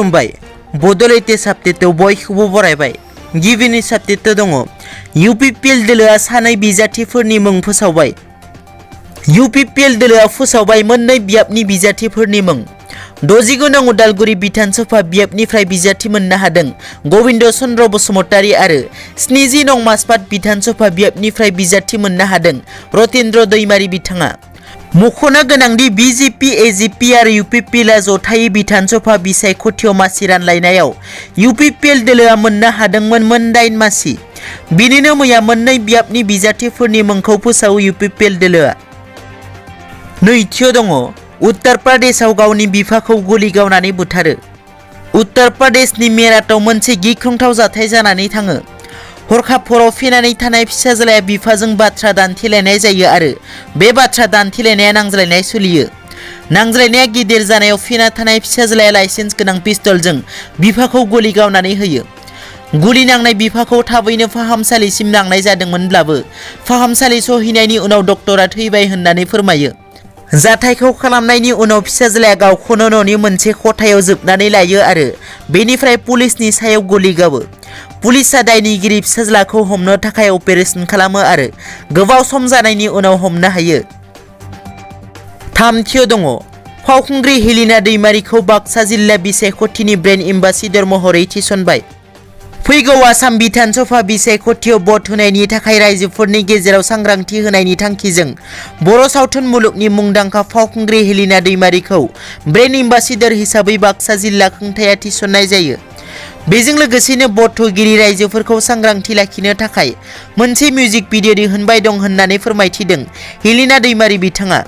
खुलुमबाय बड'लेटेस्ट आपडेटआव बयखौबो बरायबाय। गिबिनि आपडेटआव दङ UPPL दोलोआ सानै बिजाथिफोरनि मुं फोसावबाय। UPPL दोलोआ फोसावबाय मोननै बियाबनि बिजाथिफोरनि मुं। 69 नं उदालगुरि बिधानसभा बियाबनिफ्राय बिजाथि मोननो हादों गबिन्द चन्द्र बसुमतारी आरो 70 नं माजबाद बिधानसभा बियाबनिफ्राय बिजाथि मोननो हादों रतीन्द्र दैमारी बिथाङा। मख'नो गोनांदि BJP, AJP आरो UPPLआ जथायै बिधानसभा बिसायख'थियाव मासि रानलायनायाव UPPL दोलोआ मोननो हादोंमोन मोन 8 मासि। बिनिनो मैया मोननै बियाबनि बिजाथिफोरनि मुंखौ फोसावो UPPL दोलोआ। नैथियाव दङ उत्तर प्रदेशआव गावनि बिफाखौ गुलि गावनानै बुथारो। उत्तर प्रदेशनि मेराटआव मोनसे गिख्रंथाव जाथाय जानानै थाङो। हरखाब हराव फैनानै थानाय फिसाज्लाया बिफाजों बाथ्रा दान्थेलायनाय जायो आरो बे बाथ्रा दान्थेलायनाया नांज्लायनाय सोलियो। नांज्लायनाया गिदिर जानायाव फैना थानाय फिसाज्लाया लाइसेन्स गोनां पिस्तलजों बिफाखौ गुलि गावनानै होयो। गुलि नांनाय बिफाखौ थाबैनो फाहामसालिसिम लांनाय जादोंमोनब्लाबो फाहामसालि सहैनायनि उनाव डक्टरा थैबाय होननानै फोरमायो। जाथायखौ खालामनायनि उनाव फिसाज्लाया गावखौनो न'नि मोनसे खथायाव जोबनानै लायो आरो बेनिफ्राय पुलिसनि सायाव गुलि गावो। पुलिसआ दायनिगिरि फिसाज्लाखौ हमनो थाखाय अपारेशन खालामो आरो गोबाव सम जानायनि उनाव हमनो हायो। थामथियाव दङ फावखुंग्रि हेलिना दैमारीखौ बाक्सा जिल्ला बिसायख'थिनि ब्रेन्ड एम्बासिडर महरै थिसनबाय। फैगौ आसाम बिधानसभा बिसायख'थियाव भट होनायनि थाखाय रायजोफोरनि गेजेराव सांग्रांथि होनायनि थांखिजों बर' सावथुन मुलुगनि मुंदांखा फावखुंग्रि हेलिना दैमारीखौ ब्रेन्ड एम्बासिडर हिसाबै बाक्सा जिल्ला खुंथाया थिसननाय जायो। बेजों लोगोसेनो भट होगिरि रायजोफोरखौ सांग्रांथि लाखिनो थाखाय मोनसे मिउजिक भिडिअ दिहुनबाय दं होननानै फोरमायथिदों हेलिना दैमारी बिथाङा।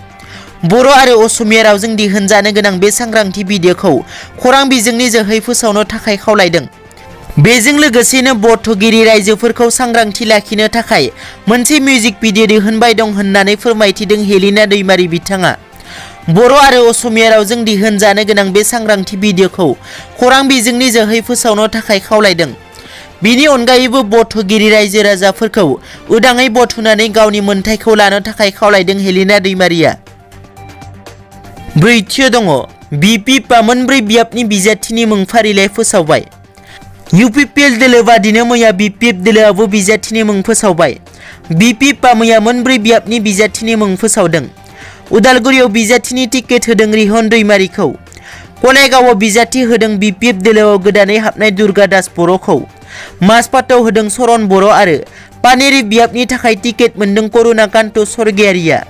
बर' आरो असमिया रावजों दिहुनजानो गोनां बे सांग्रांथि भिडिअखौ खौरां बिजोंनि जोहै फोसावनो थाखाय खावलायदों। बेजों लोगोसेनो भट होगिरि रायजोफोरखौ सांग्रांथि लाखिनो थाखाय मोनसे मिउजिक भिडिअ दिहुनबाय दं होननानै फोरमायथिदों हेलिना दैमारी बिथाङा। बर' आरो असमिया रावजों दिहुनजानो गोनां बे सांग्रांथि भिडिअखौ खौरां बिजोंनि जोहै फोसावनो थाखाय खावलायदों। बिनि अनगायैबो भट होगिरि रायजो राजाफोरखौ उदाङै भट होनानै गावनि मोन्थाइखौ लानो थाखाय खावलायदों हेलिना दैमारीया। ब्रैथियाव दङ BPPआ मोनब्रै बियाबनि बिजाथिनि मुं फारिलाइ फोसावबाय। UPPL दोलो बादिनो मैया BPF दोलोआबो बिजाथिनि मुं फोसावबाय। BPPआ मैया मोनब्रै बियाबनि बिजाथिनि मुं फोसावदों। उदालगुरियाव बिजाथिनि टिकेट होदों रिहन दैमारीखौ। गलायगावआव बिजाथि होदों BPF दोलोआव गोदानै हाबनाय दुर्गा दास बर'खौ। माजबाटआव होदों सरन बर' आरो पानेरि बियाबनि थाखाय टिकेट मोनदों करुणाकान्त स्वर्गियारिया।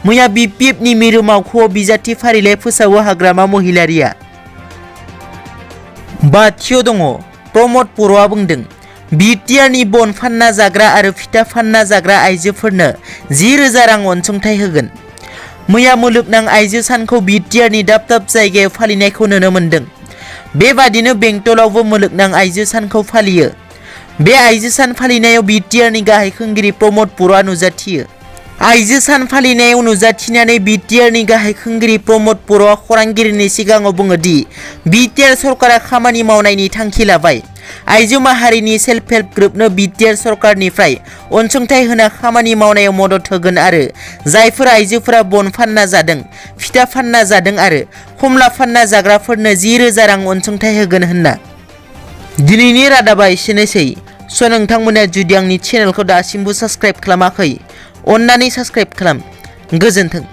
मैया BPFनि मिरु मावख'आव बिजाथि फारिलाइ फोसावो हाग्रामा महिलारिया। बाथियाव दङ प्रमद बर'आ बुंदों बिटिआरनि बन फानना जाग्रा आरो फिथा फानना जाग्रा आइजोफोरनो 10,000 रां अनसुंथाइ होगोन। मैया मुलुगनां आइजो सानखौ बिटिआरनि दाब दाब जायगायाव फालिनायखौ नुनो मोन्दों। बेबादिनो बेंटलावबो मुलुगनां आइजो सानखौ फालियो। बे आइजो सान फालिनायाव बिटिआरनि गाहाय खुंगिरि प्रमद बर'आ नुजाथियो। आइजो सान फालिनायाव नुजाथिनानै बिटिआरनि गाहाय खुंगिरि प्रमद बर'आ खौरांगिरिनि सिगाङाव बुङो दि बिटिआर सरकारा खामानि मावनायनि थांखि लाबाय। आइजो माहारिनि सेल्फ हेल्प ग्रुपनो बिटिआर सरकारनिफ्राय अनसुंथाइ होना खामानि मावनायाव मदद होगोन आरो जायफोर आइजोफोरा बन फानना जादों, फिथा फानना जादों आरो खमला फानना जाग्राफोरनो 10,000 रां अनसुंथाइ होगोन होनना। दिनैनि रादाबा एसेनोसै। नोंथांमोना जुदि आंनि चेनेलखौ दासिमबो साबस्क्राइब खालामाखै अन्नानै साबस्क्राइब खालाम। गोजोन्थों।